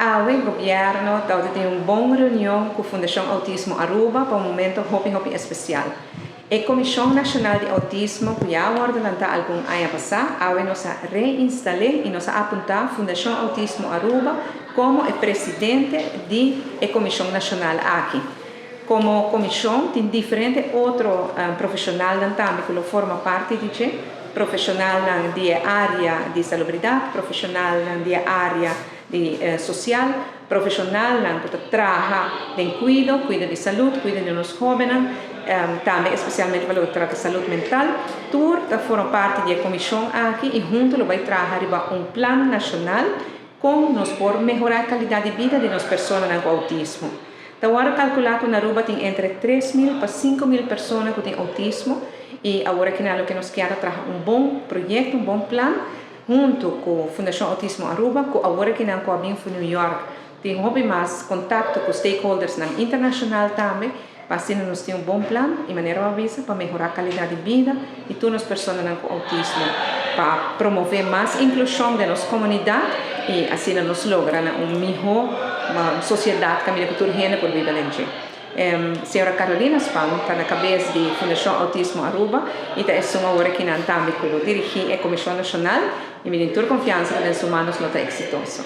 Awe gobierno tabatin un bon reunion cu Fundacion Autismo Aruba pa un momento hopi hopi especial. E Comision Nacional di Autismo cu ya a wordo lanta algun aña pasa, awe nos a reinstal'e y nos a apunta Fundacion Autismo Aruba como e presidente di e Comision Nacional aki. Como comision tin diferente otro profesionalnan tambe cu lo forma parti di dje, profesionalnan di e area di salubridad, profesionalnan di e area di social, profesionalnan cu ta traha den cuido, cuido di salud, cuido di nos hobennan, tambe especialmente pa loke ta trata salud mental. Tur ta forma parti di e comision aki y hunto lo bay traha riba un plan nacional con nos por mehora e calidad di bida di nos personanan cu autismo. Ta wòrdu kalkulá ku na Aruba tin entre 3000 pa 5000 persona ku tin outismo i awor aki loke nos kier ta traha un bon proyekto, un bon plan huntu ku Fundashon Outismo Aruba, ku awor aki ku a bin for New York tin hopi mas kontakto ku stakeholders nan internashonal tambe, pa asina nos tin un bon plan i manera bisa pa mehorá kalidat di bida di tur nos personanan ku outismo, pa promové mas inklushon den nos komunidat i asina nos logra un mihó sosiedat kaminda ku tur hende por biba den. Señora Carolina Span ta na kabes di Fundashon Autismo Aruba i ta esun awor aki tambe ku dirigí e Komishon Nashonal i mi tin tur konfiansa ku den su man nos lo ta eksitoso.